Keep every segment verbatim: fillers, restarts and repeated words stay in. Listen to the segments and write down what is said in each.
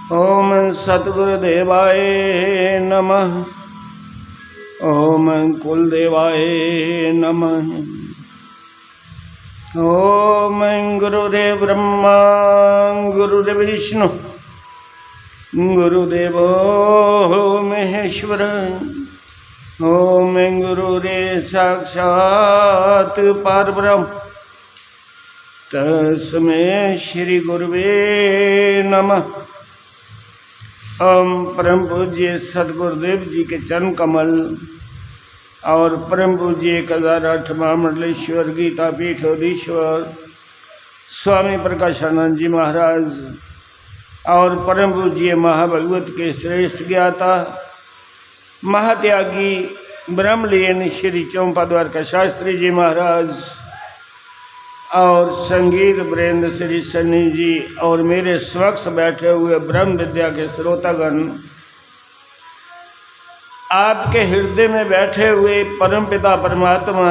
ओम सतगुरुदेवाय नमः। ओम कुलदेवाय नमः। ओम गुरुदेव ब्रह्मा, गुरुदेव विष्णु, गुरुदेवो महेश्वर। ओम गुरुदेव साक्षात परब्रह्म, तस्मै श्री गुरुवे नमः। हम परम पूज्य सदगुरुदेव जी के चरण कमल और परम पूज्य एक हजार आठ महामंडलेश्वर, गीता पीठोधीश्वर स्वामी प्रकाशानंद जी महाराज और परम पूज्य महाभगवत के श्रेष्ठ ज्ञाता महात्यागी ब्रह्मलीन श्री चौंपा द्वारका शास्त्री जी महाराज और संगीत वृंद श्री सन्नी जी और मेरे समक्ष बैठे हुए ब्रह्म विद्या के श्रोतागण, आपके हृदय में बैठे हुए परम पिता परमात्मा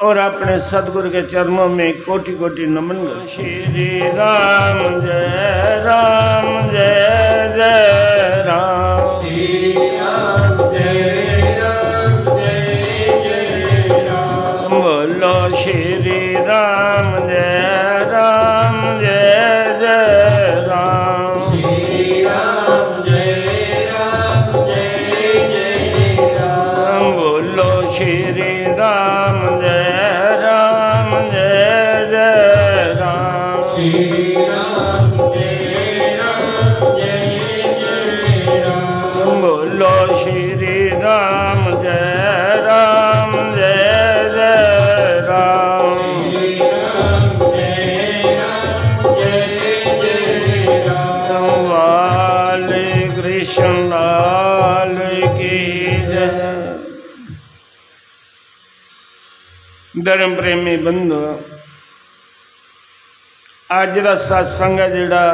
और अपने सतगुरु के चरणों में कोटि कोटि नमन करता हूँ। श्री राम जय राम जय जय राम। श्री राम जय राम जय जय राम। बोलो श्री राम जय राम जय जय राम। श्री राम जय राम जय जय राम। बोलो श्री राम जय राम जय जय राम। श्री राम जय राम जय जय राम। बोलो श्री राम जय राम जय जय राम। श्री राम जय राम जय जय राम। बाल कृष्ण लाल की जय। धर्म प्रेमी बंधु, अज्ज दा सत्संग ऐ जेह्ड़ा,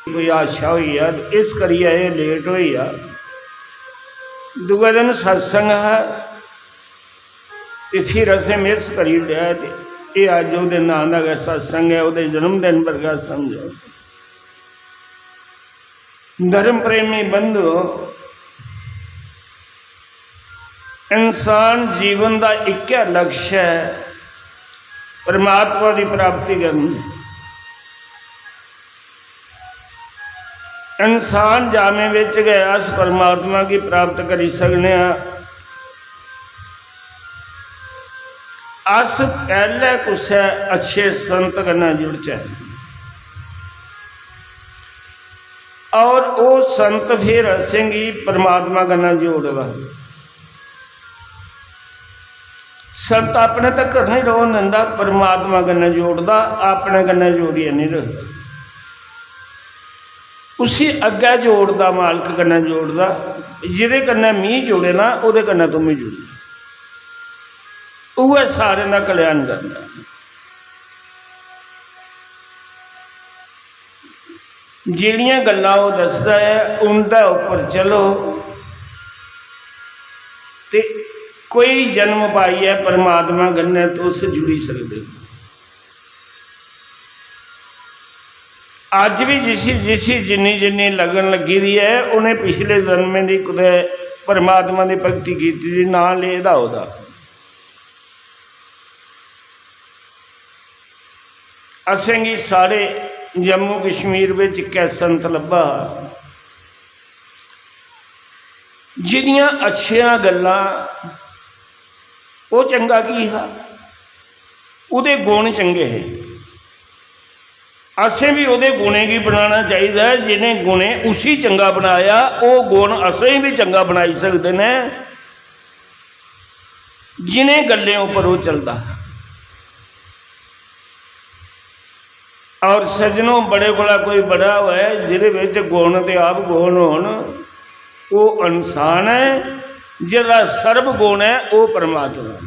कोई हादसा होई गेआ ते इस करियै एह् लेट होई गेआ। दूए दिन सत्संग हा ते फिर असें मिस करी ओड़ेआ ते एह् अज्ज ओह्दे नांऽ दा गै सत्संग ऐ, ओह्दे जन्मदिन पर गै समझो। धर्म प्रेमी बंधु, इंसान जीवन दा इक्कै लक्ष्य ऐ परमात्मा दी प्राप्ति करनी। इंसान जामे बिच गै अस परमात्मा गी प्राप्त करी सकने आं। अस पैह्ले कुसै अच्छे संत कन्नै जुड़चै। और ओह् संत फिर असेंगी परमात्मा कन्नै जोड़दा। संत अपने तक्कर नहीं रौह्न दिंदा, परमात्मा कन्नै जोड़दा, अपने कन्नै जोड़ियै नहीं रखदा। उसी अग्गै जोड़दा, मालक कन्नै जोड़दा, जेह्दे कन्नै मी जुड़े ना, ओह्दे कन्नै तुम बी जुड़ी। उ'ऐ सारें दा कल्याण करदा। जेह्ड़ियां गल्लां ओह् दसदा ऐ, उं'दे उप्पर चलो ते कोई जन्म पाइयै परमात्मा कन्नै तुस जुड़ी सकदे ओ। अज्ज बी जिसी, जिसी जिन्नी, जिन्नी लगन लग्गी दी ऐ, उ'नें पिछले जन्में दी कुतै परमात्मा दी भक्ति कीती दी, नांऽ लेदा ओह्दा। असेंगी साढ़े जम्मू कश्मीर बिच इक्कै संत लब्भा, जिदियां अच्छियां गल्लां, ओह् चंगा की हा? ओह्दे गुण चंगे हे। असें बी ओह्दे गुणें गी बनाना चाहिदा ऐ। जिनें गुणें उसी चंगा बनाया, ओह् गुण असें बी चंगा बनाई सकदे न, जिनें गल्लें उप्पर ओह् चलदा। और सज्जनो, बड़े कोला कोई बड़ा होऐ, जेह्दे बिच गुण ते अवगुण होन, ओह् इंसान ऐ, जेह्दा सर्व गुण ऐ, ओह् परमात्मा ऐ।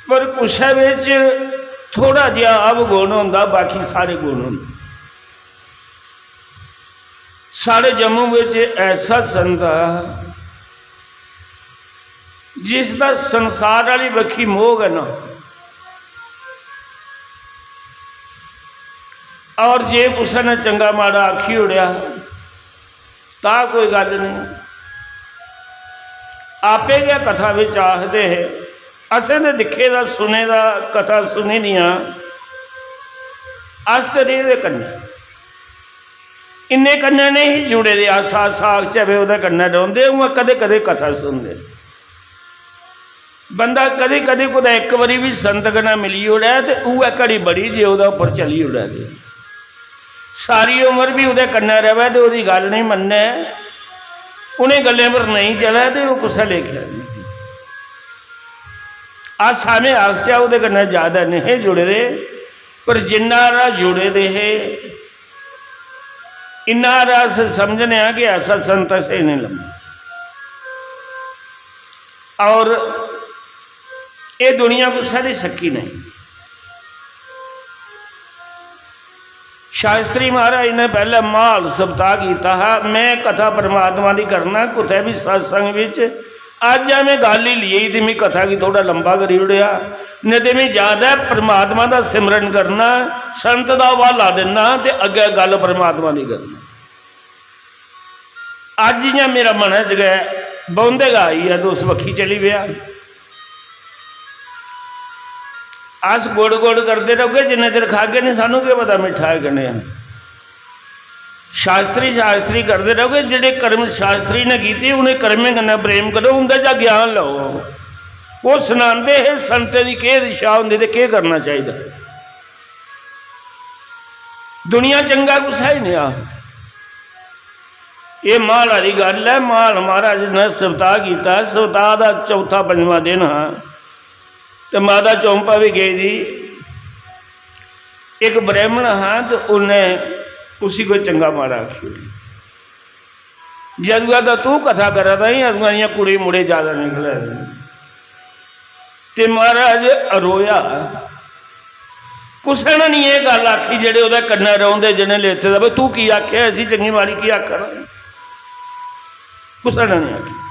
पर कुसै बिच थोड़ा जेहा अवगुण होंदा, बाकी सारे गुण होंदे। साढ़े जम्मू बिच ऐसा संत हा, जिसदा संसार आह्ली बक्खी मोह गै ना। और जे कुसै ने चंगा माड़ा आखी ओड़ेआ, तां कोई गल्ल नेईं। आपे गै कथा बिच आखदे हे, असें ते दिक्खे दा, सुने दा, कथा सुनी दियां, अस ते रेह् दे कन्नै, इन्ने कन्नै नेईं हे जुड़े दे अस, अस आखचै भाई ओह्दे कन्नै रौंह्दे, उ'आं कदें कदें कथा सुनदे। बंदा कदें कदें कुतै इक बारी बी संत कन्नै मिली ओड़ै ते उ'ऐ घड़ी बड़ी जे ओह्दे उप्पर चली ओड़ै ते सारी उम्र बी ओह्दे कन्नै र'वै ते ओह्दी गल्ल नेईं मन्नै, उ'नें गल्लें पर नेईं चलै ते ओह् कुसै लेखा नेईं। अस सारे आखचै ओह्दे कन्नै ज्यादा नेईं हे जुड़े दे, पर जिन्ना हारा जुड़े दे हे, इन्ना हारा अस समझने आं कि ऐसा संत असें नेईं लब्भा। और एह् दुनिया कुसै दी सक्की नेईं। शास्त्री महाराज ने पैह्ले म्हाल सप्ताह कीता हा, "में कथा परमात्मा दी करना, कुतै बी सत्संग बिच, अज्ज ऐ में गल्ल ही लेई ते में कथा गी थोह्ड़ा लंबा करी ओड़ेआ, नेईं ते में ज्यादा परमात्मा दा सिमरन करना, संत दा हवाला दिन्ना ते अग्गें गल्ल परमात्मा दी करना।" अज्ज इ'यां मेरा मनै च गै बौंह्दे गै आई गेआ ते उस बक्खी चली पेआ। अस गुड़ गुड़ करदे रौह्गे, जिन्ने चिर खागे निं, सानूं केह् पता मिट्ठा ऐ कि नेईं। शास्त्री शास्त्री करदे रौह्गे, जेह्ड़े कर्म शास्त्री ने कीते, उ'नें कर्में कन्नै प्रेम करो, उं'दे चा ज्ञान लैओ। ओह् सनांदे हे संतें दी केह् दिशा होंदी ते केह् करना चाहिदा। दुनिया चंगा कुसै गी नेईं आखदी। एह् म्हाला दी गल्ल ऐ। म्हाल महाराज ने सप्ताह कीता, सप्ताह दा चौथा पंजमां दिन हा ते माता चौंपा बी गेदी। इक ब्राह्मण हा ते उन्नै उसी कोई चंगा माड़ा आखी ओड़ेआ। जदुआ दा तूं कथा करा दा ही, अदुआं दियां कुड़ी मुड़े ज्यादा निकला दे। ते महाराज रोया। कुसै ने निं एह् गल्ल आखी, जेह्ड़े ओह्दे कन्नै रौंह्दे, जि'नें लेते दा, "भाई, तूं की आखेआ इसी, चंगी माड़ी की आखा दा?" कुसै ने निं आखी।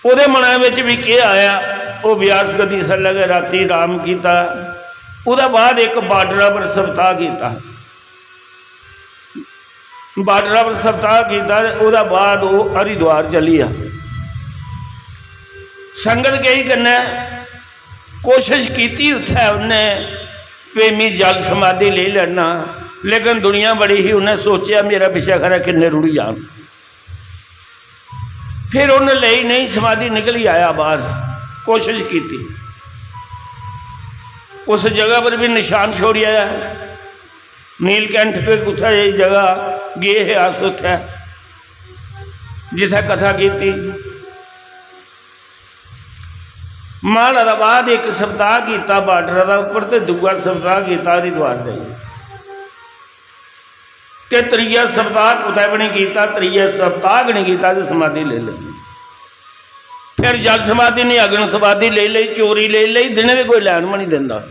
ओह्दे मनै बिच बी केह् आया, ओह् व्यास गद्दी थल्लै गै रातीं राम कीता। ओह्दे बाद इक बार्डरा पर सप्ताह कीता। बार्डरा पर सप्ताह कीता ते ओह्दे बाद ओह् हरिद्वार चली गेआ। संगत गेई कन्नै, कोशश कीती उत्थै उन्नै, "भी मी जल समाधि लेई लैना", लेकिन दुनिया बड़ी ही, उन्नै सोचेआ, "मेरे पिच्छे खरै किन्ने रुढ़ी जान।" फिर उन्नै लेई नेईं समाधि, निकली आया बाहर, कोशश कीती। उस जगह पर भी निशान छोड़ी आया। नीलकंठ के कुत्थै एह् जगह गे हे अस, उत्थै जित्थै कथा कीती। म्हाला दा बाद इक सप्ताह कीता बार्डर दा उप्पर ते दूआ सप्ताह कीता हरिद्वार जाइयै। ते त्रीया सप्ताह कुतै बी निं कीता, त्रीया सप्ताह गै निं कीता ते समाधि लेई लेई। फिर जल समाधि निं, अग्न समाधि लेई लेई, चोरी लेई लेई, दिनें दी कोई लैन बी निं दिंदा।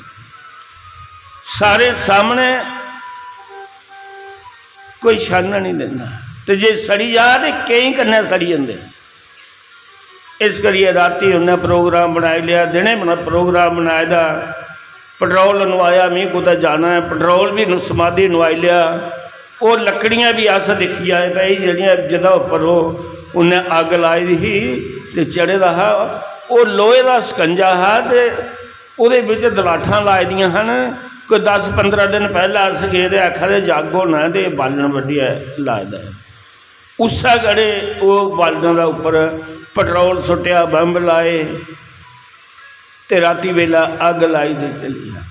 सारे सामनै, कोई छन निं दिंदा। ते जे सड़ी जा ते केईं कन्नै सड़ी जंदे। इस करियै रातीं उन्नै प्रोग्राम बनाई लेआ, दिनें बना-, प्रोग्राम बनाए दा, पेट्रोल नोआया, "मी कुतै जाना ऐ", पेट्रोल बी नु-, समाधि नोआई लेआ। ओह् लकड़ियां बी अस दिक्खी आए भाई, जेह्ड़ियां, जेह्दे उप्पर ओह्, उन्नै अग्ग लाई दी ही ते चढ़े दा हा, ओह् लोहे दा शकंजा हा ते ओह्दे बिच दलाठां लाई दियां हन। कोई दस पंदरां दिन पैह्लें अस गे ते आखा दे, "जग होना ऐ ते एह् बालन बड्ढियै लाए दा ऐ।" उस्सै घड़े ओह् बालने दे उप्पर पेट्रोल सुट्टेआ, बंब लाए ते रातीं बेल्लै अग्ग लाई ते चली गेआ।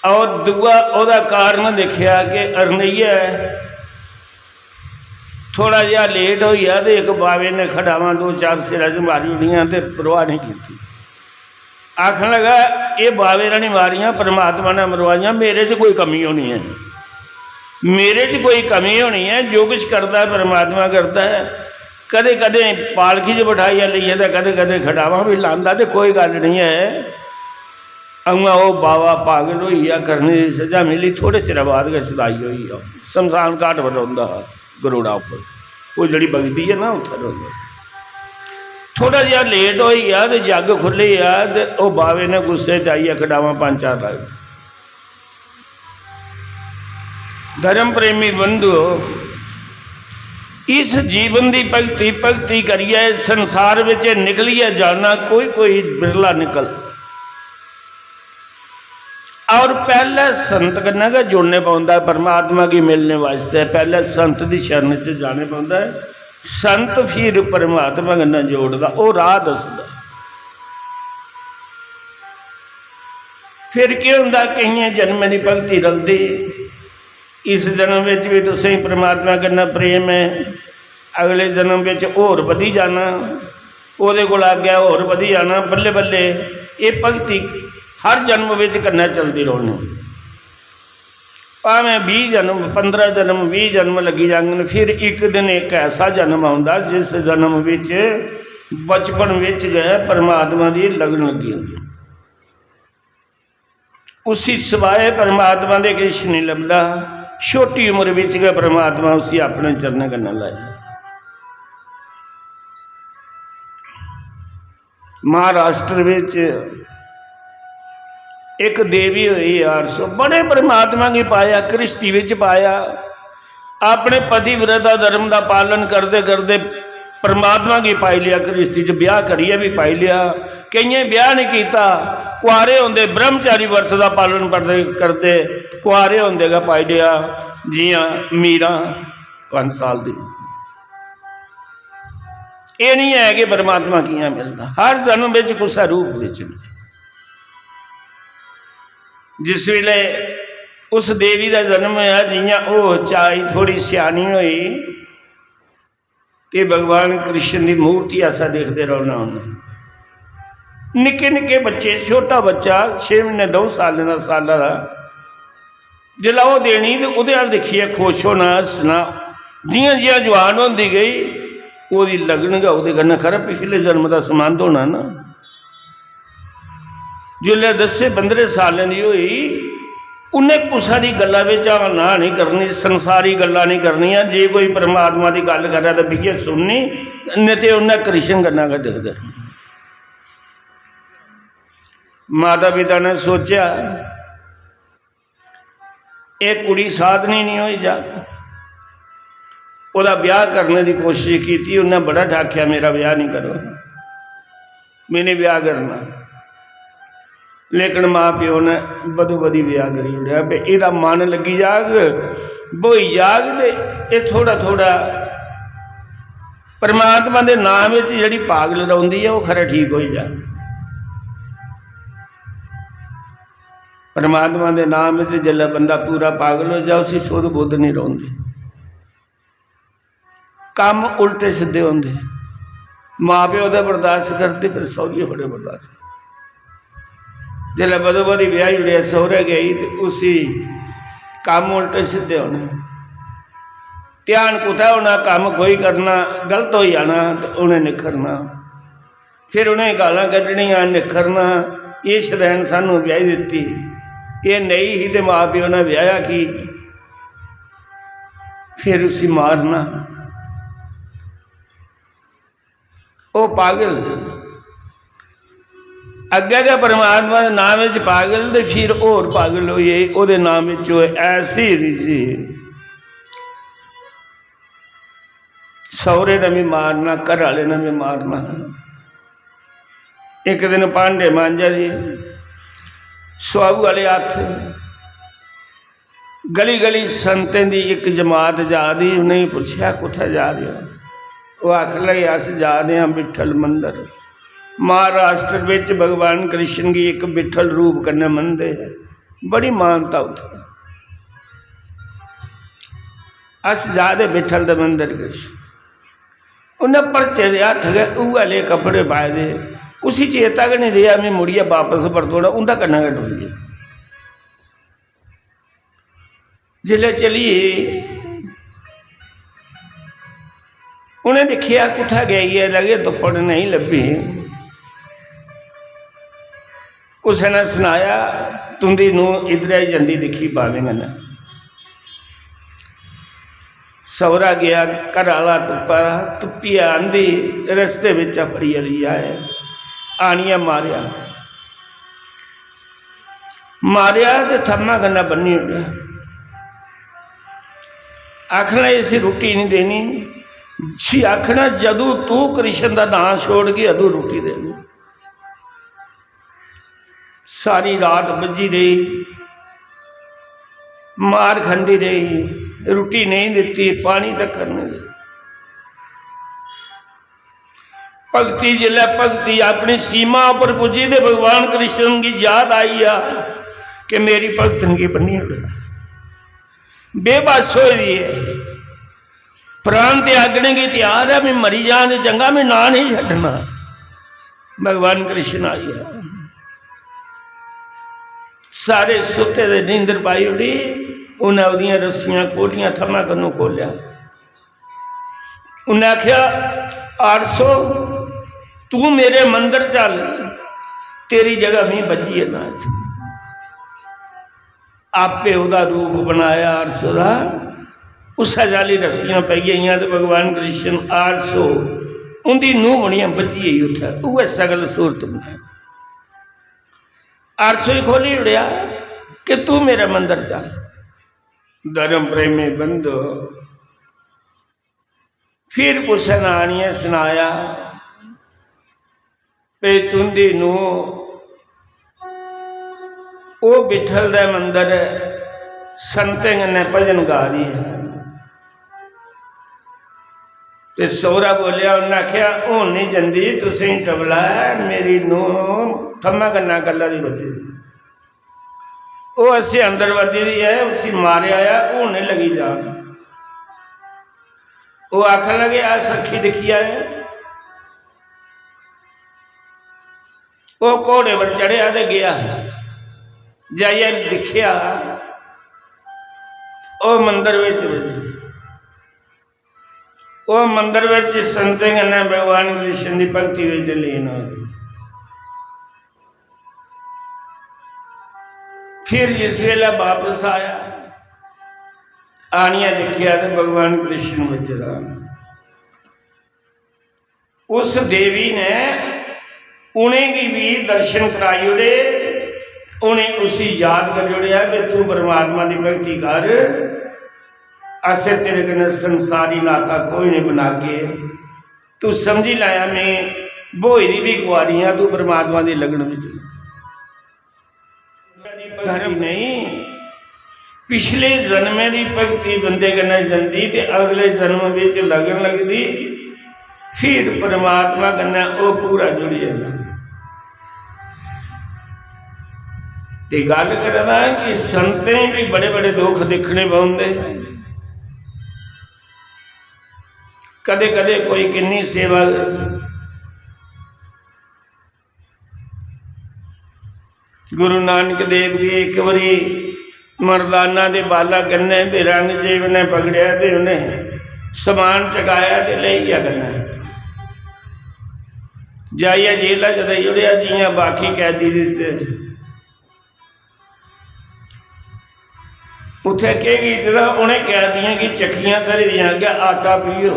और दूआ ओह्दा कारण दिक्खेआ कि अरनइयै थोह्ड़ा जेहा लेट होई गेआ ते इक बावे ने खडावां दो चार सिरै च मारी ओड़ियां ते परवाह नेईं कीती। आखन लगा, "एह् बावे ने निं मारियां, परमात्मा ने मरवाइयां, मेरे च कोई कमी होनी ऐ, मेरे च कोई कमी होनी ऐ, जो किश करदा ऐ परमात्मा करदा ऐ।" कदें कदें पालकी च बठाइयै लेई जंदा, कदें कदें खडावां बी लांदा, ते कोई गल्ल निं ऐ। उ'आं ओह् बावा पागल होई गेआ, करने दी सजा मिली, थोह्ड़े चिरै बाद गै सदाई होई गेआ, शमशान घाट पर रौंह्दा हा, गरोड़ा उप्पर, ओह् जेह्ड़ी बगदी ऐ ना, उत्थै रौंह्दा। थोड़ा जेहा लेट होई गेआ ते जग खु'ल्ली गेआ ते ओह् बावे ने गुस्से च आइयै कडावां पंज चार लाई। धर्म प्रेमी बंधुओ, इस जीवन दी भक्ति, भक्ति करियै इस संसार बिच निकलियै जाना कोई कोई बिरला निकल। और पैह्ले संत कन्नै गै जुड़ने पौंदा ऐ, परमात्मा गी मिलने वास्तै पैह्ले संत दी शरण च जाने पौंदा ऐ। संत फिर परमात्मा कन्नै जोड़दा, ओह् राह दसदा। फिर केह् होंदा, केइयें जन्में दी भक्ति रलदी, इस जन्म बिच भी तुसें परमात्मा कन्नै प्रेम ऐ, अगले जन्म बिच होर बधी जाना, ओह्दे कोला अग्गें होर बधी जाना, बल्ले बल्ले एह् भक्ति हर जन्म बिच कन्नै चलदी रौह्नी। भामें बीह् जन्म, पंदरां जन्म, बीह् जन्म लग्गी जाङन, फिर इक दिन इक ऐसा जन्म औंदा जिस जन्म बिच बचपन बिच गै परमात्मा दी लगन लग्गी जंदी। उसी सिवाए परमात्मा दे किश निं लभदा। छोटी उम्र बिच गै परमात्मा उसी अपने चरणें कन्नै लाई लै। महाराष्ट्र बिच इक देवी होई यार सो, बड़े परमात्मा गी पाया, घ्रिस्ती बिच पाया, अपने पतिव्रता धर्म दा पालन करदे करदे परमात्मा गी पाई लेआ, घ्रिस्ती च ब्याह करियै बी पाई लेआ। केइयें ब्याह नहीं कीता, कुआरे होंदे ब्रह्मचारी व्रत दा पालन करदे करदे कुआरे होंदे गै पाई लेआ, जियां मीरा पंज साल दी। एह् नहीं है कि परमात्मा कियां मिलदा, हर जन्म बिच कुसै रूप बिच मिलदा। जिस वेले उस देवी दा जन्म होया, जियां ओह् चाई थोड़ी स्यानी होई, ते भगवान कृष्ण दी मूर्ति ऐसा दिखदे रौह्ना उन्हें। निक्के निक्के बच्चे, छोटा बच्चा, छे म्हीने, दो सालें दा, साला दा, जिसलै ओह् देनी ते ओह्दे अल दिक्खियै खुश होना, हस्सना। जियां जियां जवान होंदी गई, ओह्दी लगन गै ओह्दे कन्नै, खरै पिछले जन्म दा संबंध होना ना। जिसलै दस्सें पंदरें सालें दी होई, उन्नै कुसै दी गल्ला बिच ना नहीं करनी, संसारी गल्लां नहीं करनियां। जे कोई परमात्मा दी गल्ल करै ते बेहियै सुननी, नेईं ते उन्नै कृष्ण कन्नै गै दिखदे रौह्ना। माता पिता ने सोचेआ, एह् कुड़ी साधनी नहीं होई जा। ओह्दा ब्याह करने दी कोशिश कीती, उन्नै बड़ा ठाकेआ, "मेरा ब्याह नहीं करो, में नहीं ब्याह करना।" लेकिन मां प्यो ने बदो बदी ब्याह करी ओड़ेआ। भी एह्दा मन लग्गी जाग, ब्होई जाग, ते एह् थोड़ा थोड़ा परमात्मा दे नाम बिच जेह्ड़ी पागल रौंह्दी ऐ, ओह् खरै ठीक होई जा। परमात्मा दे नाम बिच जिसलै बंदा पूरा पागल होई जा, उसी सुध बुध नहीं रौंह्दी। कम्म उल्टे सिद्धे होंदे। मां प्यो ते बर्दाश्त करदे, फिर सौह्रिये बड़े बर्दाश्त करदे। जिसलै बदो बदी ब्याही ओड़ेआ, सौह्रे गई, ते उसी कम्म उल्टे सिद्धे होने। ध्यान कुतै होना, कम्म कोई करना, गलत होई जाना ते उ'नें निक्खरना। फिर उ'नें गालां कड्ढनियां, निक्खरना, "एह् शदैन सानूं ब्याही दित्ती, एह् नेईं ही ते मां प्यो ने ब्याहेआ की?" फिर उसी मारना। ओह् पागल। अग्गें गै परमात्मा दे नाम च पागल ते फिर होर पागल होई गे, ओह्दे नाम च ओह् ऐसी रिझी। सौह्रे ने बी मारना, घर आह्ले ने बी मारना। इक दिन भांडे मांजा दी, सुआहू आह्ले हत्थ, गली गली संतें दी इक जमात जा दी, उ'नेंगी पुच्छेआ, "कुत्थै जा दे ओ?" ओह् आखन लगे, "अस जा दे आं बिट्ठल मंदर।" महाराष्ट्र बिच भगवान कृष्ण गी इक बिट्ठल रूप कन्नै मनदे हे, बड़ी मानता उत्थै। "अस जा दे बिट्ठल दे मंदर किश।" उन्नै भरचे दे हत्थ गै उ'ऐ ले कपड़े पाए दे, उसी चेता गै निं रेहा, "में मुड़ियै बापस परतोना।" उं'दे कन्नै गै टुरी गे। जिसलै चली गे, उ'नें दिक्खेआ, कुत्थै गेई ऐ, लगे तुप्पड़ नेईं लब्भी। कुसै ने सनाया, "तुं'दी नूंह् इद्धरै जंदी दिक्खी बालें कन्नै।" सौरा गया, घर आह्ला तुप्पा दा, तुप्पियै आंदी, रस्ते बिच अपनी अड़ी आए, आनियै मारेआ। मारेआ ते थम्मा कन्नै बन्नी ओड़ेआ। आखना, "इसी रुट्टी निं देनी।" जी आखना, "जदूं तू कृष्ण दा नांऽ छोड़गी, अदूं रुट्टी देनी।" सारी रात बज्झी रेही, मार खंदी रेही, रुट्टी नेईं दित्ती, पानी तक नेईं दित्ता। भक्ति, जिसलै भक्ति अपनी सीमा उप्पर पुज्जी ते भगवान कृष्ण गी याद आई आ कि मेरी भक्तन गी बन्नी ओड़े, बेबस होई दी ऐ, प्राण त्यागने गी त्यार ऐ, मैं मरी जां ते चंगा, मैं नांऽ नहीं छड्डना। भगवान कृष्ण आई आ, सारे सुत्ते दे नींदर पाई ओड़ी, उन्हें ओदियां रस्सियां खोलियां, थम्मा कन्नू खोलिया। उन्हें आख्या, "आरसो, तू मेरे मंदर चल, तेरी जगह मैं बज्झी है ना।" आपे ओदा रूप बनाया आरसो दा, उस्सै चाल्ली रस्सियां पेई गेइयां ते भगवान कृष्ण आरसो उंदी नूंह बनियै बज्झी गेई उत्थै, उ'ऐ सगल सूरत बनाई। आरसो ही खोली ओड़ेआ कि तू मेरे मंदर चल। धर्म प्रेमी बंधो, फिर कुसै ने आनियै सनाया भई तुं'दी नूंह ओह् विट्ठल दे मंदर संतें कन्नै भजन गा दी ऐ। ते सौह्रा बोलेआ, उन्नै आखेआ, "हून निं जंदी, तुसें गी तबला ऐ, मेरी नूंह थम्मै कन्नै गल्ला दी बद्धी दी।" ओह् असें अंदर बद्धी दी ऐ, उसी मारेआ ऐ, हून एह् लगी जान। ओह् आखन लगे, "अस अक्खीं दिक्खी आए।" ओह् घोड़े पर चढ़ेआ ते गेआ, जाइयै दिक्खेआ, ओह् मंदर बिच बज्जी। ओह् मंदर बिच संतें कन्नै भगवान कृष्ण दी भक्ति बिच लीन हो गई। फिर जिस वेले वापस आया, आनियै दिक्खेआ ते भगवान कृष्ण बज्झे दा। उस देवी ने उ'नेंगी बी दर्शन कराई ओड़े, उ'नें उसी याद करी ओड़ेआ कि तू परमात्मा दी भक्ति कर, असें तेरे कन्नै संसारी नाता कोई निं बनागे। तू समझी लैया, में ब्होई दी बी कुआरी आं, तू परमात्मा दी लगन बिच। धर्म नहीं, पिछले जन्में दी भक्ति बंदे कन्नै जंदी ते अगले जन्म बिच लगन लगदी, फिर परमात्मा कन्नै ओह् पूरा जुड़ी जंदा। ते गल्ल करदा कि संतें गी बड़े बड़े दुख दिक्खने पौंदे। कदे कदे कोई किन्नी सेवा करदा। गुरु नानक देव गी इक बारी मर्दाना दे बाला कन्नै ते रंग जेब ने पकड़ेआ ते उ'नें समान चकाया ते लेई गेआ कन्नै। जाइयै जेला च देई ओड़ेआ जि'यां बाकी कैदी दित्ते। उत्थै केह् कीते दा, उ'नें कैदियें गी चक्कियां धरी दियां, अग्गें आटा पीओ।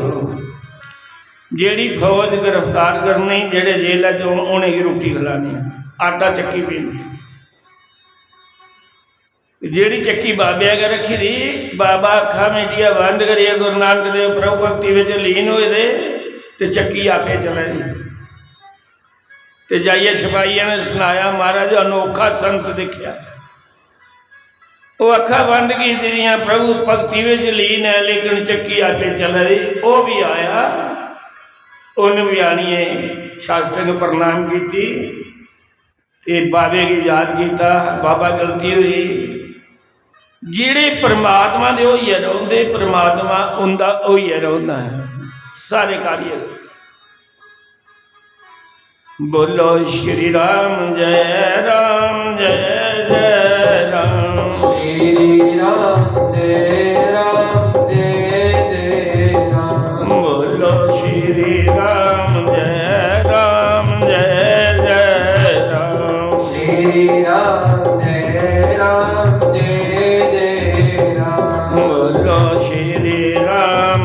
जेह्ड़ी फौज गिरफ्तार करनी, जेह्ड़े जेलै च होन, उ'नेंगी रुट्टी खलानी, आटा चक्की पीनी। जेह्ड़ी चक्की बाबे गै रक्खी दी, बाबा अक्खां मीटियै बंद करियै गुरु नानक देव प्रभु भक्ति बिच लीन होए दे, ते चक्की आपे चला दी। ते जाइयै छपाइयै ने सनाया, "महाराज, अनोखा संत दिक्खेआ।" ओह् अक्खां बंद कीती दियां, प्रभु भक्ति बिच लीन ऐ, लेकिन चक्की आपे चला दी। ओह् बी आया, उन्न बी आनियै शास्त्र गी प्रणाम कीती ते बाबे गी याद कीता, "बाबा, गलती होई।" जेह्ड़े परमात्मा दे होइयै रौंह्दे, परमात्मा उं'दा होइयै रौंह्दा ऐ। सारे कार्य बोलो श्री राम जय राम जय जय राम। श्री राम जय राम जय जय राम। बोलो श्री राम जय राम जय जय राम। श्री राम जय राम जय जय राम। बोलो श्री राम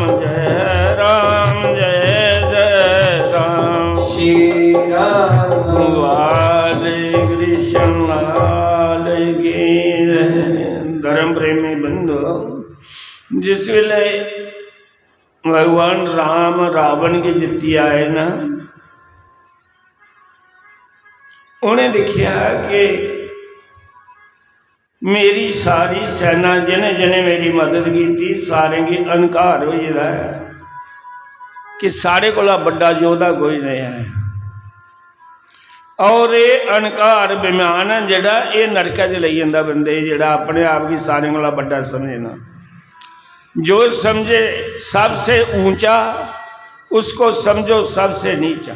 लाल की। धर्म प्रेमी बंधु, जिस वेले भगवान राम रावण गी जित्ती आए ना, उ'नें दिक्खेआ कि मेरी सारी सेना, जि'नें जि'नें मेरी मदद कीती, सारें गी अहंकार होई गेदा ऐ कि साढ़े कोला बड्डा योद्धा कोई नहीं है। और ये अहंकार अभिमान है जेह्ड़ा, ये नरकै च लेई जंदा बंदे गी, जेह्ड़ा अपने आप गी सारें कोला बड्डा समझना। जो समझे सबसे ऊंचा, उसको समझो सबसे नीचा।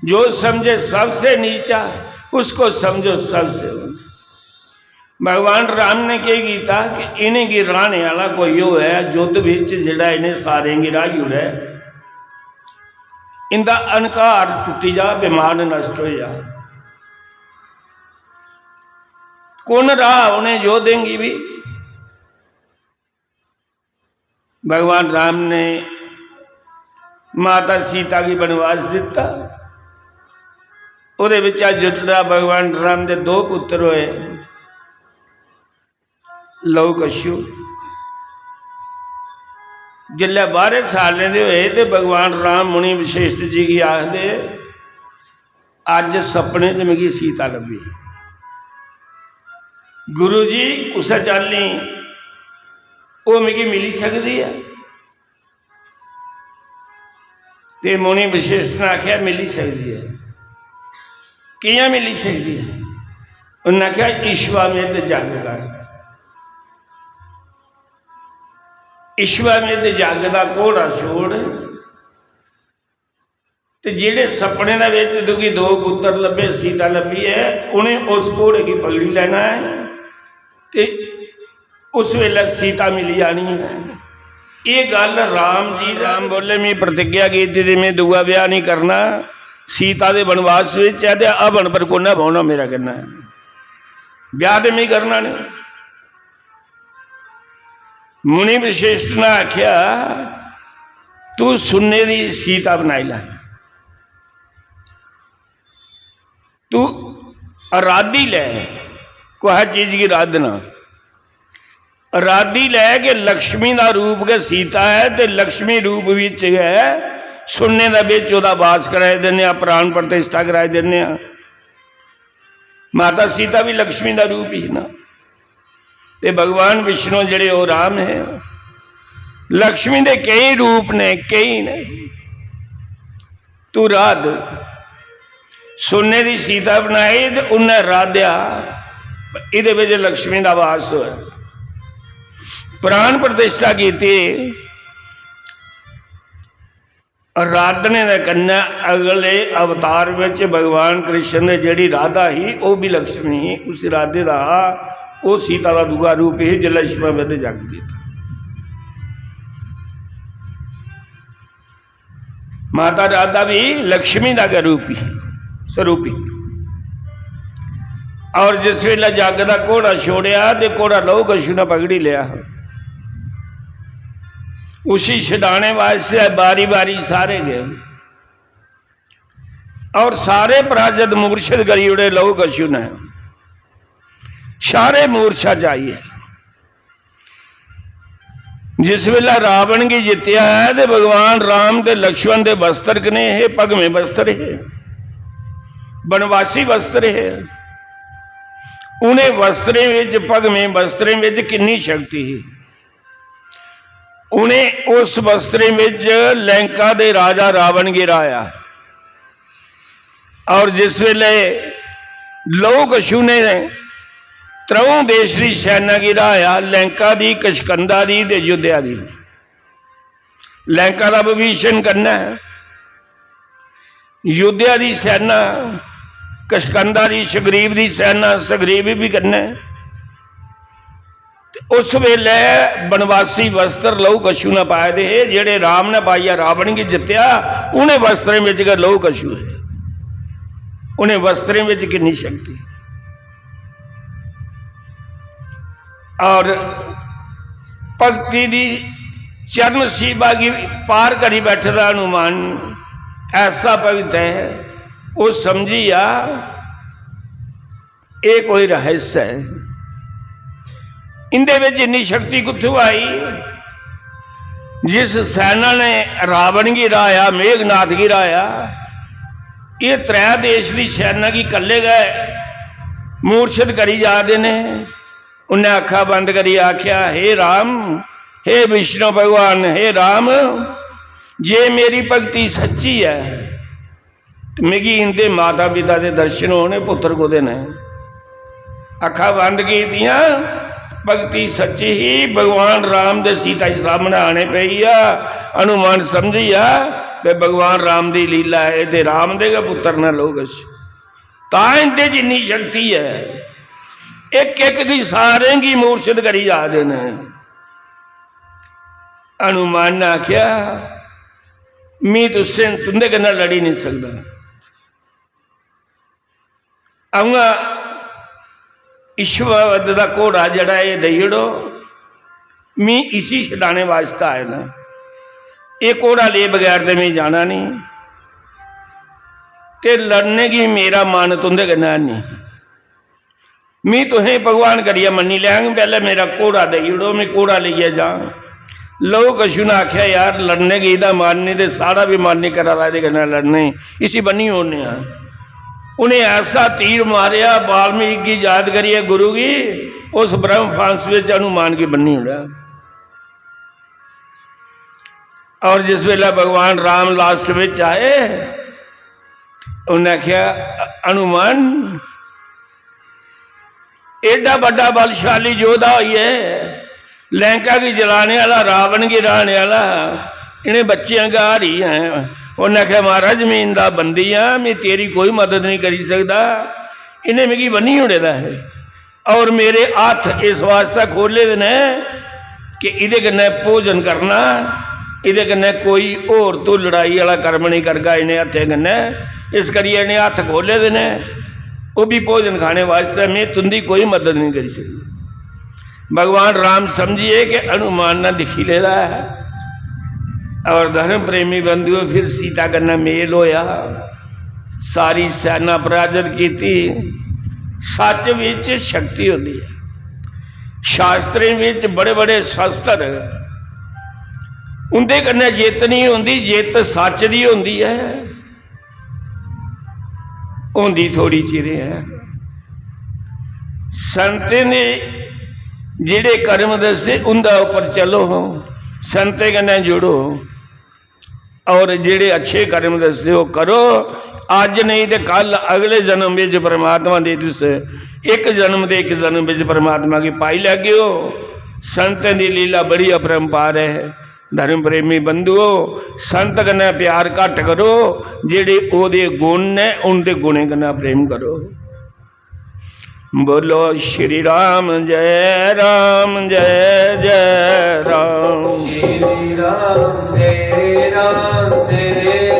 जो समझे सबसे नीचा, उसको समझो सबसे ऊंचा। भगवान राम ने केह् कीता कि इ'नेंगी राह्ने आह्ला कोई होऐ, युद्ध बिच जेह्ड़ा इ'नें सारें गी राही ओड़ै, इं'दा अहंकार टुट्टी जा, अभिमान नष्ट होई जा। कु'न राह् उ'नें योद्धें गी बी? भगवान राम ने माता सीता गी वनवास दित्ता। ओह्दे बिच्चा जुटड़ा भगवान राम दे दो पुत्र होए, लव कशु। जिसलै बारह सालें दे होए ते भगवान राम मुनि वशिष्ठ जी गी आखदे, "अज्ज सपने च मिगी सीता लब्भी। गुरु जी, कुसै चाल्ली ओह् मिगी मिली सकदी ऐ?" ते मुनि वशिष्ठ ने आखेआ, "मिली सकदी ऐ।" "कि'यां मिली सकदी ऐ?" उन्नै आखेआ, "ईश्वामेध जग कर, ईश्वामेध जग दा घोड़ा छोड़, ते जेह्ड़े सपने दे बिच तुगी दो पुत्तर लब्भे, सीता लब्भी ऐ, उ'नें उस घोड़े गी पकड़ी लैना ऐ ते उस वेल्लै सीता मिली जानी ऐ।" एह् गल्ल राम जी, राम बोले, "मैं प्रतिज्ञा कीती थी, मैं दूआ ब्याह नहीं करना, सीता दे वनवास विच ऐ ते हवन पर कु'न्नै बौह्ना मेरे कन्नै, ब्याह ते मैं करना नहीं।" मुनि वशिष्ठ ने आखेआ, "तू सुन्ने दी सीता बनाई लै, तू अराधी लै, कुसै चीज गी अराधना, अराधी लै कि लक्ष्मी दा रूप गै सीता ऐ ते लक्ष्मी रूप बिच गै सुन्ने दा बिच ओह्दा वास कराई दिन्ने आं, प्राण प्रतिष्ठा कराई दिन्ने आं।" माता सीता भी लक्ष्मी दा रूप ही ना। ते भगवान विष्णु जेह्ड़े ओह् राम हे, लक्ष्मी दे केई रूप ने, केई ने। तू राध, सुन्ने दी सीता बनाई ते उन्नै राधेआ, एह्दे बिच लक्ष्मी दा वास होया। प्राण प्रतिष्ठा कीती, आराधने दे कन्नै अगले अवतार विच भगवान कृष्ण दे जेह्ड़ी राधा ही, ओह् भी लक्ष्मी ही, उस राधे दा हा, ओह् सीता दा दूआ रूप ही, जिसलै अश्वमेध जग कीता। माता राधा भी लक्ष्मी दा गै रूप ही, स्वरूप ही। और जिस वेले जग दा घोड़ा छोड़ेआ ते घोड़ा लहू कशु ने पकड़ी लेआ। उसी छडाने वास्ते बारी बारी सारे गए और सारे पराजत मूर्छित करी ओड़े लहू कशु ने। सारे मूर्छा च आई गे। जिस वेला रावण गी जित्तेआ ऐ ते भगवान राम ते लक्ष्मण दे वस्त्र कनेह् हे? भगमें वस्त्र हे, वनवासी वस्त्र हे। उ'नें वस्त्रें विच, भगमें वस्त्रें विच किन्नी शक्ति ही। उ'नें उस वस्त्रें विच लंका दे राजा रावण गी राया। और जिस वेले लहू कशु ने त्रऊं देश दी सेना गी राया, लंका दी, कशकंधा दी ते युद्धा दी। लंका दा विभीषण कन्नै, युद्धा दी सेना, कशकंधा दी, सुग्रीव दी सेना, सुग्रीव बी कन्नै। ते उस वेले बनवासी वस्त्र लहू कशु ने पाए दे हे, जेह्ड़े राम ने पाइयै रावण गी जित्तेआ, उ'नें वस्त्रें बिच गै लहू कशु हे। उ'नें वस्त्रें बिच किन्नी शक्ति। और भक्ति दी चरण सीमा गी पार करी बैठे दा हनुमान ऐसा भगत ऐ, ओह् समझी जा। एह् कोई रहस्य ऐ? इंदे बिच इन्नी शक्ति कुत्थों आई? जिस सेना ने रावण गी र्हाया, मेघनाथ गी र्हाया, एह् त्रै देश दी सेना गी कल्ले गै मूर्छत करी जा दे ने। उन्नै अक्खां बंद करियै आखेआ, "हे राम, हे विष्णु भगवान, हे राम, जे मेरी भक्ति सच्ची ऐ ते मिगी इंदे माता पिता दे दर्शन होने, पुत्तर कुदे न?" अक्खां बंद कीतियां, भक्ति सच्ची ही, भगवान राम दे सीता जी सामने आने पेई आ। हनुमान समझी आ कि भगवान राम दी लीला ऐ, ते राम दे गै पुत्तर न लोक। तां इंदे च इन्नी शक्ति ऐ, इक इक गी, सारें गी मूर्छित करी जा दे न। हनुमान ने आखेआ, "मी तुसें, तुंदे कन्नै लड़ी निं सकदा। अ'ऊं इश्वावद दा घोड़ा जेह्ड़ा, एह् देई ओड़ो, मी इसी छडाने वास्तै आए दा। एह् घोड़ा ले बगैर ते में जाना निं, ते लड़ने गी मेरा मन तुंदे कन्नै निं। मी तुसें भगवान करियै मन्नी लैंग, पैह्लें मेरा घोड़ा देई ओड़ो, में घोड़ा लेइयै जां।" लहू कशु ने आखेआ, "यार, लड़ने गी एह्दा मन निं ते साढ़ा बी मन निं करा दा एह्दे कन्नै लड़ने गी, इसी बन्नी ओड़ने आं।" उ'नें ऐसा तीर मारेआ, वाल्मीकि गी याद करियै गुरु गी, उस ब्रह्म फांस बिच हनुमान गी बन्नी ओड़ेआ। और जिस बेल्लै भगवान राम लास्ट बिच आए, उन्नै आखेआ, "हनुमान, एड्डा बड्डा बलशाली योद्धा होइयै, लैंका गी जलाने आह्ला, रावण गी र्हाने आह्ला, इ'नें बच्चें गा हारी ऐ।" उन्नै आखेआ, "महाराज, में इंदा बंदी आं, में तेरी कोई मदद निं करी सकदा, इ'नें मिगी बन्नी ओड़े दा ऐ।" और मेरे हत्थ इस वास्तै खोह्ले दे न कि एह्दे कन्नै भोजन करना, एह्दे कन्नै कोई होर तू लड़ाई आह्ला कर्म निं करगा इ'नें हत्थें कन्नै। इस करियै इ'नें हत्थ खोह्ले दे न, ओह् बी भोजन खाने वास्तै। में तुं'दी कोई मदद निं करी सकदा। भगवान राम समझिए कि हनुमान ने दिक्खी लेदा ऐ। और धर्म प्रेमी बंधुओ, फिर सीता कन्नै मेल होया। सारी सेना पराजत कीती। सच विच शक्ति होंदी ऐ। शास्त्रें विच बड़े-बड़े शस्त्र, उंदे कन्नै जित्त निं होंदी, जित्त सच दी होंदी ऐ। होंदी थोड़ी चिरें ऐ। संतें दे जेह्ड़े कर्म दस्से, उंदे उप्पर चलो, संतें कन्नै जुड़ो। और जेह्ड़े अच्छे कर्म दसदे ओ करो, अज्ज नेईं ते कल अगले जन्म बिच परमात्मा दे तुस इक जन्म ते इक जन्म बिच परमात्मा गी पाई लैगे ओ। संतें दी लीला बड़ी अपरंपार ऐ। धर्म प्रेमी बंधुओ, संत कन्नै प्यार घट्ट करो, जेह्ड़े ओह्दे गुण न, उं'दे गुणें कन्नै प्रेम करो। बोलो श्री राम जय राम जय जय राम। श्री राम जय राम जय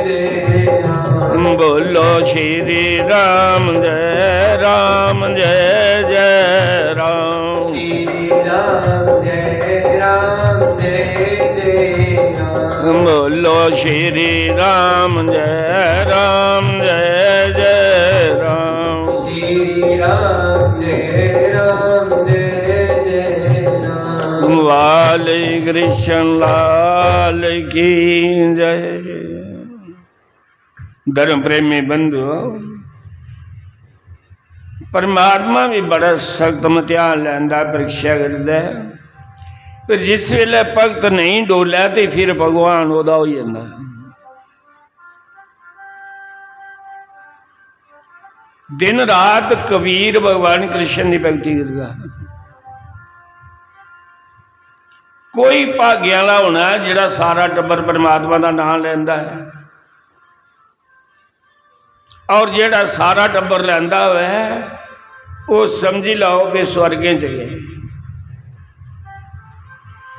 जय राम। बोलो श्री राम जय राम जय जय राम। श्री राम जय राम जय जय राम। बोलो श्री राम जय राम जय जय राम। श्री राम जय राम जय जय राम। बाल कृष्ण लाल की जय। धर्म प्रेमी बंधुओ, परमात्मा भी बड़ा सख्त मतेहान लैंदा, परीक्षा करदा ऐ। पर जिस वेले भक्त नेईं डोलै ते फिर भगवान ओह्दा होई जंदा। दिन रात कबीर भगवान कृष्ण दी भक्ति करदा। कोई भाग्य आह्ला होना ऐ जेह्ड़ा सारा टब्बर परमात्मा दा नांऽ लैंदा ऐ। और जेह्ड़ा सारा टब्बर लैंदा होऐ, ओह् समझी लैओ कि स्वर्गें च गए।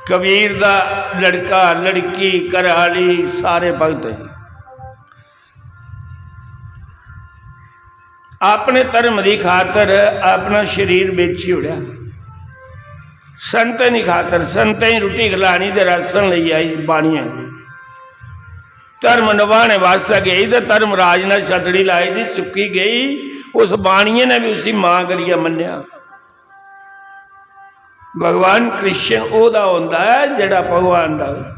कबीर दा लड़का, लड़की, घरै आह्ली, सारे भगत हे। अपने धर्म दी खातर अपना शरीर बेची ओड़ेआ। संतें दी खातर, संतें गी रुट्टी खलानी ते राशन लेई आई बाणियां। धर्म नभाने वास्तै गई ते धर्मराज ने छतड़ी लाई दी, सुक्की गई। उस बाणिये ने भी उसी मां करियै मन्नेआ। भगवान कृष्ण ओह्दा होंदा ऐ जेह्ड़ा भगवान दा होऐ।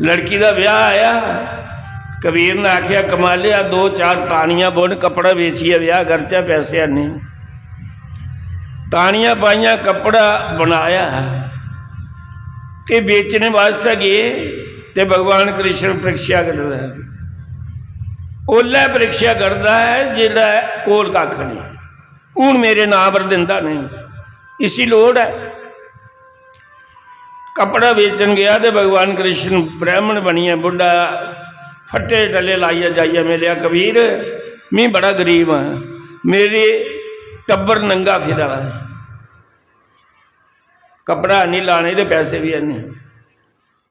लड़की दा ब्याह आया, कबीर ने आखेआ, "कमालेआ, दो चार तानियां बुन, कपड़ा बेचियै ब्याह करचै, पैसे हैनी।" तानियां पाइयां, कपड़ा बनाया ते बेचने वास्तै गे ते भगवान कृष्ण परीक्षा करदा ऐ। ओल्लै परीक्षा करदा ऐ जिसलै कोल कक्ख नेईं। हून मेरे नां पर दिंदा नेईं, इसी लोड़ ऐ। कपड़ा बेचन गया ते भगवान कृष्ण ब्राह्मण बनियै बुड्ढा फट्टे टल्ले लाइयै जाइयै मिलेआ, "कबीर, मी बड़ा गरीब आं, मेरे टब्बर नंगा फिरा दा ऐ, कपड़ा हैनी लाने ते पैसे बी हैनी,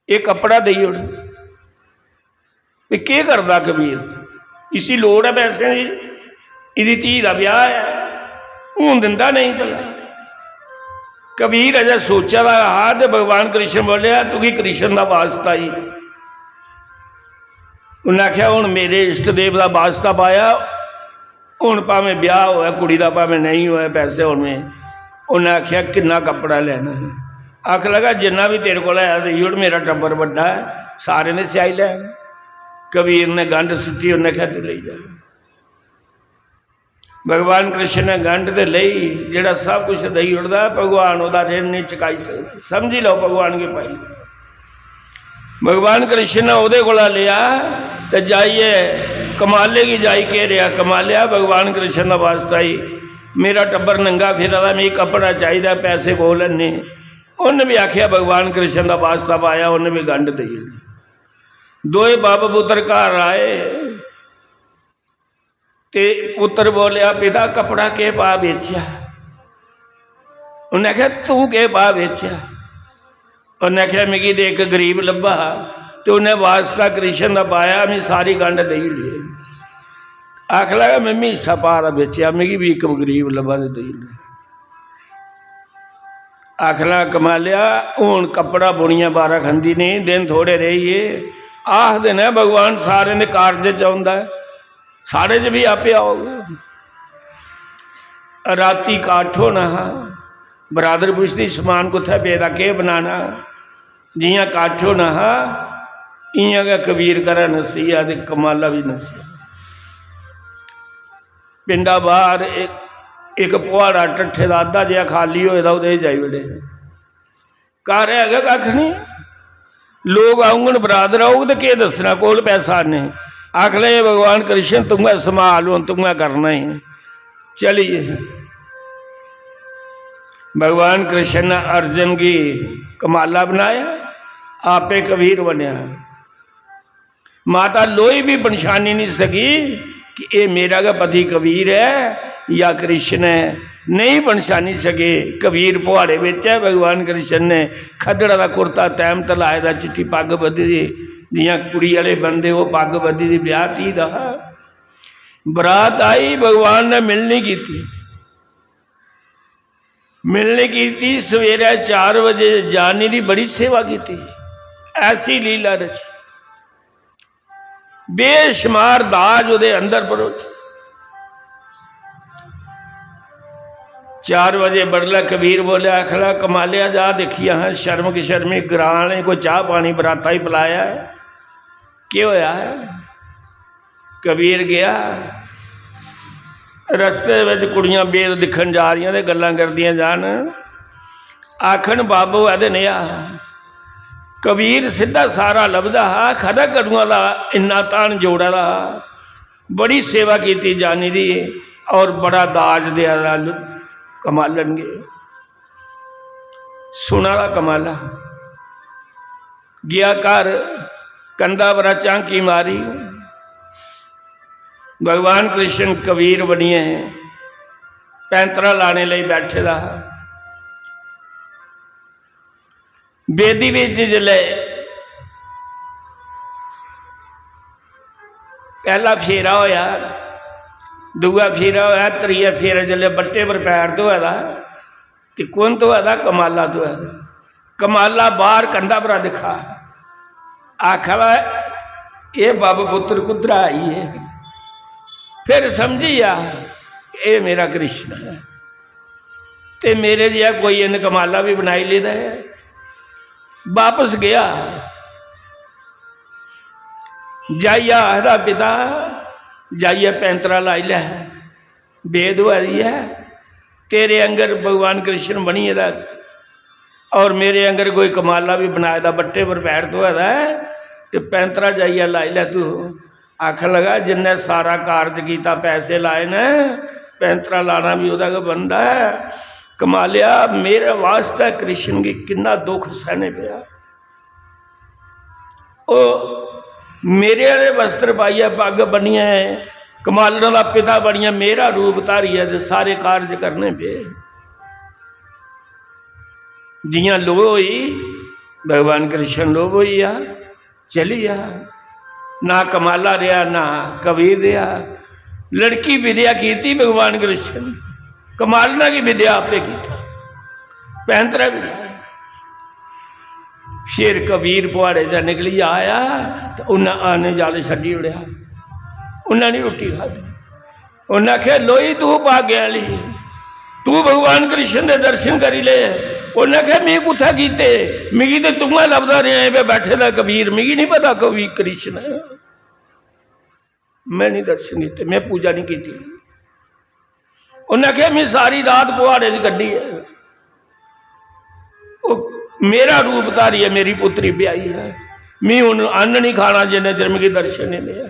एह् कपड़ा देई ओड़।" भी केह् करदा कबीर? इसी लोड़ ऐ पैसें दी, इदी धी दा ब्याह ऐ, हून दिंदा नेईं भला। कबीर अजें सोचा दा हा ते भगवान कृष्ण बोलेआ, "तुगी कृष्ण दा वास्ता ही।" उन्नै आखेआ, "हून मेरे इष्ट देव दा वास्ता पाया, हून भामें ब्याह होऐ कुड़ी दा, भामें नेईं होऐ, पैसे होने।" उन्नै आखेआ, "किन्ना कपड़ा लैना है?" आखन लगा, "जिन्ना बी तेरे कोल है, देई ओड़, मेरा टब्बर बड्डा ऐ, सारें दे स्याई लैन।" कबीर ने गंढ सुट्टी, उन्नै आखेआ, "तू लेई जा।" भगवान कृष्ण ने गंढ ते लेई, जेह्ड़ा सब कुछ देई ओड़दा, भगवान ओह्दा ऋण नहीं चुकाई सकदे। समझी लैओ, भगवान गी पाई लैओ। भगवान कृष्ण ने ओह्दे कोला लेआ ते जाइयै कमाले गी जाई घेरेआ, "कमालेआ, भगवान कृष्ण दा वास्ता ही, मेरा टब्बर नंगा फिरा दा, मिगी कपड़ा चाहिदा, पैसे कोल हैनी।" उन्न बी आखेआ, भगवान कृष्ण दा वास्ता पाया, उन्न बी गंढ देई ओड़ी। दोए बब्ब पुत्तर घर आए ते पुत्तर बोलेआ, "पिता, कपड़ा केह् भाऽ बेचेआ?" उन्नै आखेआ, "तूं केह् भाऽ बेचेआ?" उन्नै आखेआ, "मिगी ते इक गरीब लब्भा हा ते उन्नै वास्ता कृष्ण दा पाया, में सारी गंढ देई ओड़ी।" आखन लगा, "में बी हिस्सा भाऽ दा बेचेआ, मिगी बी इक गरीब लब्भा ते देई ओड़ी।" आखन लगा, "कमालेआ, हून कपड़ा बुनियै बारा खंदी नहीं, दिन थोड़े रेही गे। आखदे न भगवान सारें दे कारज च औंदा ऐ, साढ़े च बी आपे औग।" राती कट्ठ होना हा, बरादर पुछदी, "समान कुत्थै पेदा, केह् बनाना?" जि'यां कट्ठ होना हा, इ'यां गै कबीर घरा नस्सी गेआ ते कमाला बी नस्सी गेआ। पिंडा बाहर इक, इक पुहाड़ा टट्ठे दा अद्धा जेहा खाली होए दा, ओह्दे च जाई बड़े। घर है गै कक्ख निं। लोक औङन, बरादर औग ते केह् दस्सना, कोल पैसा नेईं। आखन लगे, "भगवान कृष्ण, तुं'गा सम्हाल, हून तुं'गा करना ही।" चली गे। भगवान कृष्ण ने अर्जुन गी कमाला बनाया, आपे कबीर बनेआ। माता लोई भी पन्छानी नहीं सकी कि एह् मेरा गै पति कबीर ऐ या कृष्ण ऐ, नहीं पन्छानी सके। कबीर पुहाड़े बिच ऐ, भगवान कृष्ण ने खद्दड़ा दा कुर्ता तैमत लाए दा, चिट्टी पग्ग बद्धी दी, जि'यां कुड़ी आह्ले बंदे ओह् पग्ग बद्धी दी, ब्याह धी दा हा। बरात आई, भगवान ने मिलनी कीती। मिलने कीती, सवेरै चार बजे जानी दी बड़ी सेवा कीती, ऐसी लीला रची, बेशुमार दाज ओह्दे अंदर परोचे। चार बजे बडलै कबीर बोलेआ, आखड़ा, "कमालेआ, जा दिक्खी, असें शर्म की शर्मी ग्रां आह्लें कोई चाह् पानी बराता ही पलाया ऐ, केह् होया ऐ?" कबीर गया, रस्ते बिच कुड़ियां वेद दिक्खन जा दियां ते गल्लां करदियां जान। आखन, "बब्ब होऐ ते नेहा।" कबीर सिद्धा सारा लभदा हा, खरै कदुआं दा इन्ना धन जोड़े दा हा। बड़ी सेवा कीती जानी दी और बड़ा दाज देआ दा कमालन गे। सुना दा कमाला। गया घर, कंधा परा झांकी मारी, भगवान कृष्ण कबीर बनियै पैंतरा लाने लेई बैठे दा हा। बेदी बिच जिसलै पैह्ला फेरा होया, दूआ फेरा होया, त्रीया फेरा जिसलै बट्टे पर पैर धोआ दा, ते कु'न धोआ दा? कमाला धोआ दा। कमाला बाहर कंधा परा दिक्खा, आखा दा, एह् बब्ब पुत्तर कुद्धरा आई ऐ? फिर समझी गेआ, एह् मेरा कृष्ण ऐ। ते मेरे जेहा कोई इन्न कमाला बी बनाई लेदा ऐ। बापस गेआ, जाइयै आखदा, "पिता, जाइयै पैंतरा लाई लै, बेद होआ दी ऐ, तेरे आंगर भगवान कृष्ण बनी गेदा ऐ, और मेरे आंगर कोई कमाला बी बनाए दा, बट्टे पर बैठ होआ दा ऐ, ते पैंतरा जाइयै लाई लै तू।" आखन लगा, "जिन्नै सारा कारज कीता, पैसे लाए न, पैंतरा लाना बी ओह्दा गै बनदा ऐ। कमालेआ, मेरे वास्तै कृष्ण गी किन्ना दुख सैह्ने पेआ। ओह् मेरे आह्ले वस्त्र पाइयै, पग्ग बन्नियै, कमालना दा पिता बनियै, मेरा रूप धारियै ते सारे कारज करने पे।" जि'यां लोऽ होई, भगवान कृष्ण लोभ होई गेआ, चली गेआ। ना कमाला रेहा, ना कबीर रेहा। लड़की विद्या कीती भगवान कृष्ण, कमालना की विद्या आपे कीता, पैंतरा भी लाया। फिर कबीर पुहाड़े चा निकली आया ते उन्नै अन्न जल छड्डी ओड़ेआ, उन्नै नहीं रुट्टी खाद्धी। उन्नै आखेआ, "लोई तू भागें आह्ली, तू भगवान कृष्ण दे दर्शन करी ले।" उन्नै आखेआ, "में कुत्थै कीते? मिगी ते तूं गै लभदा रेहा ऐ, बैठे दा कबीर, मिगी नहीं पता कबीर कृष्ण ऐ। में नहीं दर्शन कीते, में पूजा नहीं कीती।" उन्नै आखेआ, "में सारी रात पुहाड़े च कड्ढी ऐ।" ओह् मेरा रूप धारियै मेरी पुत्री ब्याही ऐ, मी हुन अन्न निं खाना जिन्ने चिर मिगी दर्शन निं देऐ।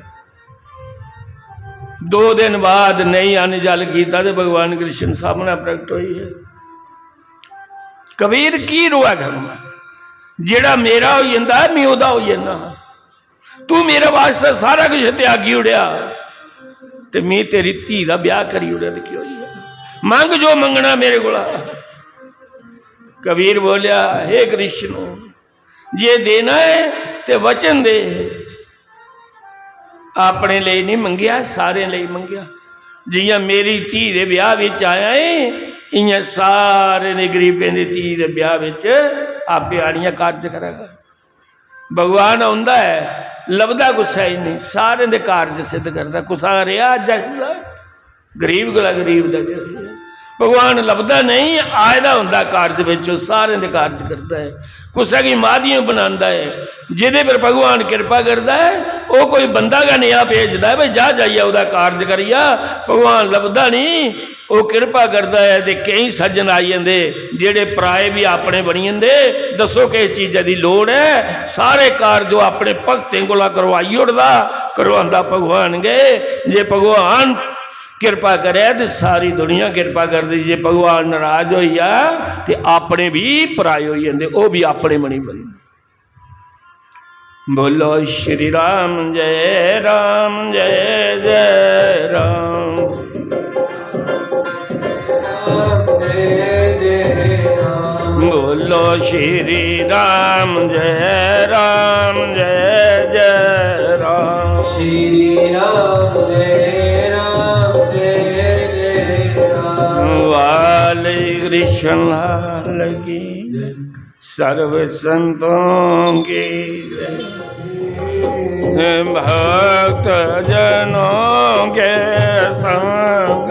दो दिन बाद नेईं अन्न जल कीता ते भगवान कृष्ण सामनै प्रगट होई गे। कबीर की रोऐ करना, जेह्ड़ा मेरा होई जंदा ऐ, मी ओह्दा होई जन्ना। तू मेरे वास्तै सारा किश त्यागी ओड़ेआ ते मी तेरी धी दा ब्याह करी ओड़ेआ ते केह् होई गेआ? मंग जो मंगना मेरे कोला। कबीर बोलेआ, "हे कृष्ण, जे देना ऐ ते वचन दे।" अपने लेई नहीं मंगेआ, सारें लेई मंगेआ। जियां मेरी धी दे ब्याह बिच आया ऐ, इयां सारें दे गरीबें दी धी दे ब्याह बिच आपे आनियै कारज करेगा। भगवान औंदा ऐ, लभदा कुसै गी नेईं, सारें दे कारज सिद्ध करदा। कुसै दा रेहा अज्ज ऐसा? गरीब कोला गरीब दा बी होई गेआ। भगवान लभदा नेईं, आए दा होंदा कारज बिच, ओह् सारें दे कारज करदा ऐ। कुसै गी माध्यम बनांदा ऐ, जेह्दे पर भगवान किरपा करदा ऐ, ओह् कोई बंदा गै नेहा भेजदा ऐ, "भाई जा, जाइयै ओह्दा कारज करी आ।" भगवान लभदा नेईं, ओह् किरपा करदा ऐ ते केईं सज्जन आई जंदे, जेह्ड़े पराए बी अपने बनी जंदे। दस्सो किस चीजा दी लोड़ ऐ? सारे कारज ओह् अपने भक्तें कोला करवाई ओड़दा, करवांदा भगवान गै। जे भगवान किरपा करै ते सारी दुनिया किरपा करदी, जे भगवान नाराज होई जा ते अपने बी पराए होई जंदे, ओह् बी अपने बनी बनदे। बोलो श्री राम जय राम जय जय राम। बोलो श्री राम जय राम जय जय राम। श्री राम जय राम जय जय राम। वाले कृष्ण लाल की सर्व संतों की, भक्त जनों के संग,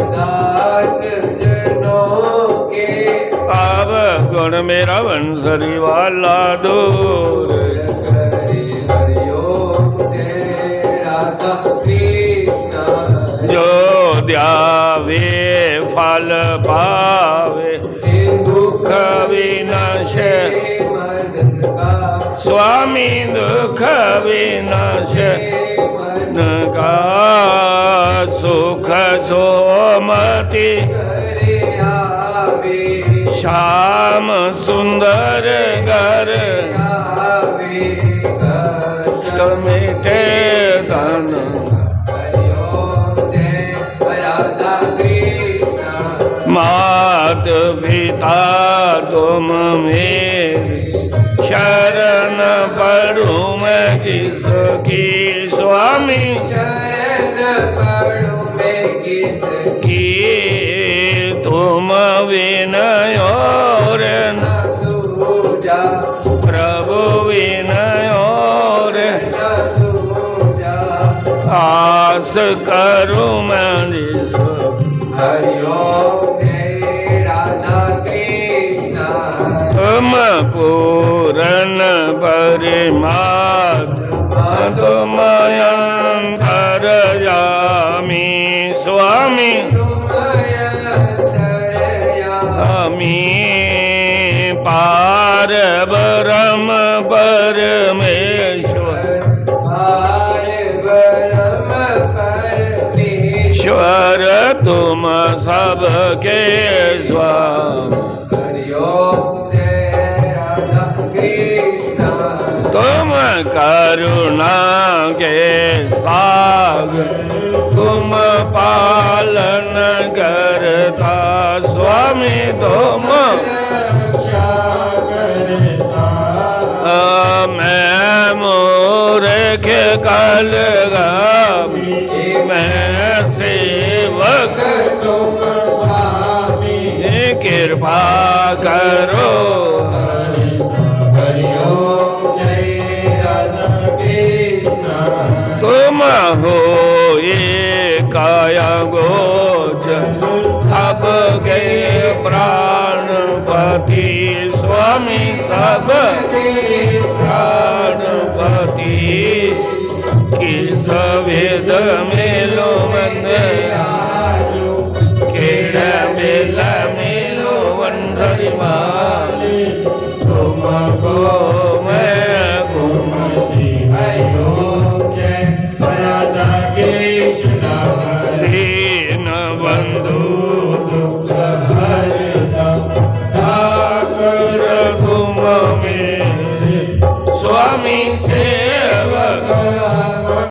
दास जनों के, अब गुण मेरा बंसरी वाला दूर। जो ध्यावे फल पावे, दुख विनाश। स्वामी दुख विनाश का, सुख सोमति श्याम सुंदर घर। कष्ट मिटे धन। मात पिता तुम मेरे, शरण पड़ूं मैं किसकी? स्वामी शरण पड़ूं मैं किसकी? तुम विनय और न दूजा, प्रभु विनय और न दूजा। आस करूं मैं जिस हरि ओम जय राधा कृष्ण। तुम पूर्ण परिमात्मा, तुम अंतर्यामी स्वामी। स्वामी पार ब्रह्म परमेश्वर। ईश्वर तुम सबके स्वामी। तुम करुणा के सागर, तुम पालन करता स्वामी, तुम मैं मूर्ख कलगामी, मैं सेवक तुम स्वामी, कृपा करो। तुम हो ये काया गोचर, सबके प्राणपति स्वामी, सबके प्राणपति। किस विध मिलो वंदे आजो, केड़ा बेला मिलो वंदे माली। तुमको मैं कुमति अयोग्य, राधा के